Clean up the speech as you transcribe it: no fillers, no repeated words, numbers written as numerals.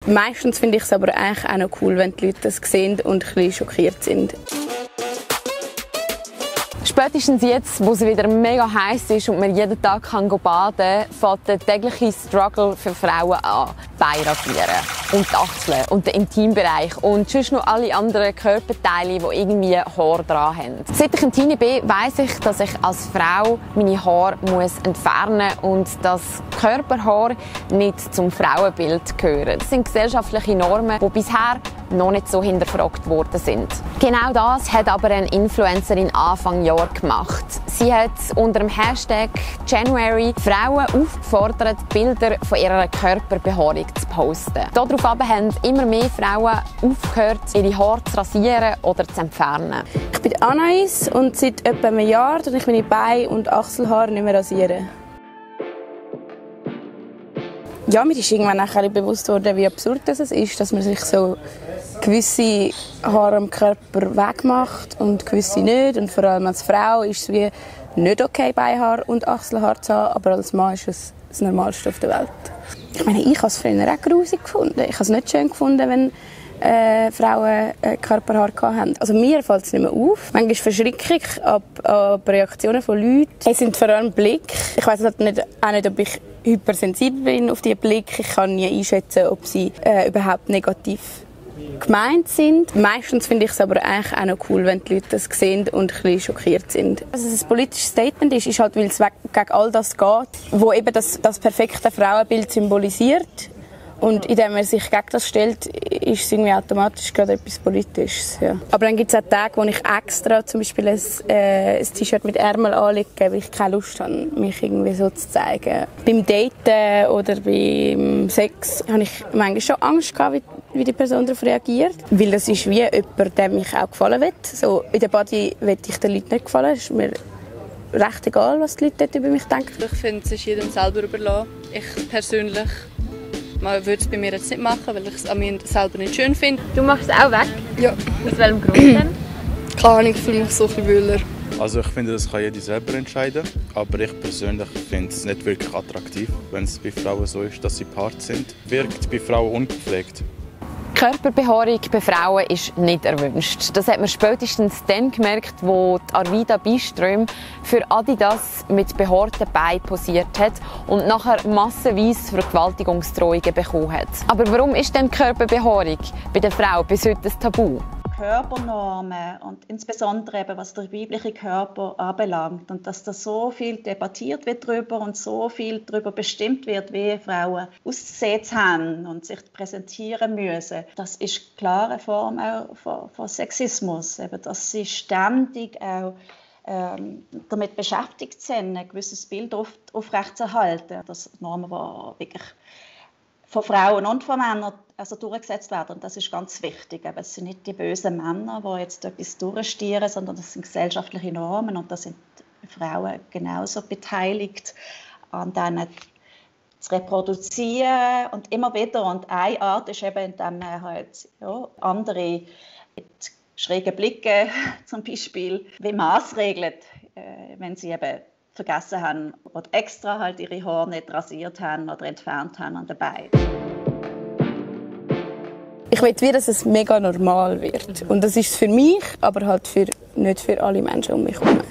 Meistens finde ich es aber eigentlich auch noch cool, wenn die Leute das sehen und ein bisschen schockiert sind. Spätestens jetzt, wo es wieder mega heiß ist und man jeden Tag baden kann, fängt der tägliche Struggle für Frauen an. Beine rasieren und die Achseln und den Intimbereich und sonst noch alle anderen Körperteile, die irgendwie Haare dran haben. Seit ich ein Teenie bin, weiss ich, dass ich als Frau meine Haare entfernen muss und dass Körperhaare nicht zum Frauenbild gehören. Das sind gesellschaftliche Normen, die bisher noch nicht so hinterfragt worden sind. Genau das hat aber eine Influencerin Anfang Jahr gemacht. Sie hat unter dem Hashtag January Frauen aufgefordert, Bilder von ihrer Körperbehaarung zu posten. Darauf haben immer mehr Frauen aufgehört, ihre Haare zu rasieren oder zu entfernen. Ich bin Anais und seit etwa einem Jahr rasiere ich meine Beine- und Achselhaare nicht mehr rasieren. Ja, mir ist irgendwann auch bewusst worden, wie absurd das ist, dass man sich so gewisse Haare am Körper wegmacht und gewisse nicht. Und vor allem als Frau ist es wie nicht okay, Beinhaar und Achselhaar zu haben, aber als Mann ist es das Normalste auf der Welt. Ich meine, ich habe es früher auch grusig gefunden. Ich habe es nicht schön gefunden, wenn Frauen Körperhaar hatten. Also mir fällt es nicht mehr auf. Manchmal verschrecke ich ab Reaktionen von Leuten. Es sind vor allem Blick. Ich weiss auch nicht, ob ich hypersensibel bin auf diese Blicke. Ich kann nie einschätzen, ob sie überhaupt negativ gemeint sind. Meistens finde ich es aber eigentlich auch noch cool, wenn die Leute das sehen und ein bisschen schockiert sind. Also es ein politisches Statement ist halt, weil es gegen all das geht, wo eben das perfekte Frauenbild symbolisiert. Und indem man sich gegen das stellt, ist es irgendwie automatisch gerade etwas Politisches. Ja. Aber dann gibt es auch Tage, wo ich extra zum Beispiel ein T-Shirt mit Ärmel anlege, weil ich keine Lust habe, mich irgendwie so zu zeigen. Beim Daten oder beim Sex habe ich manchmal schon Angst gehabt, wie die Person darauf reagiert. Weil das ist wie jemand, der mich auch gefallen will. So, in der Body will ich den Leuten nicht gefallen. Es ist mir recht egal, was die Leute dort über mich denken. Ich finde, es ist jedem selber überlassen. Ich persönlich würde es bei mir jetzt nicht machen, weil ich es an mir selber nicht schön finde. Du machst es auch weg? Ja. Aus welchem Grund denn? Keine Ahnung, ich fühle mich so viel wohler. Also ich finde, das kann jeder selber entscheiden. Aber ich persönlich finde es nicht wirklich attraktiv, wenn es bei Frauen so ist, dass sie Part sind. Wirkt bei Frauen ungepflegt. Körperbehaarung bei Frauen ist nicht erwünscht. Das hat man spätestens dann gemerkt, wo die Arvida Byström für Adidas mit behaarten Beinen posiert hat und nachher massenweise Vergewaltigungsdrohungen bekommen hat. Aber warum ist denn Körperbehaarung bei der Frau bis heute ein Tabu? Körpernormen und insbesondere eben, was der weibliche Körper anbelangt und dass da so viel debattiert wird darüber und so viel darüber bestimmt wird, wie Frauen auszusehen haben und sich präsentieren müssen. Das ist klar eine Form auch von Sexismus, eben, dass sie ständig auch damit beschäftigt sind, ein gewisses Bild aufrechtzuerhalten. Das Normen, die wirklich von Frauen und von Männern durchgesetzt werden. Und das ist ganz wichtig. Aber es sind nicht die bösen Männer, die jetzt etwas durchstieren, sondern das sind gesellschaftliche Normen und da sind Frauen genauso beteiligt, an denen zu reproduzieren und immer wieder. Und eine Art ist eben, indem man halt, andere mit schrägen Blicken zum Beispiel wie maßregelt, wenn sie eben vergessen haben oder extra halt ihre Haare nicht rasiert haben oder entfernt haben an den Beinen. Ich will, dass es mega normal wird. Und das ist es für mich, aber halt nicht für alle Menschen um mich herum.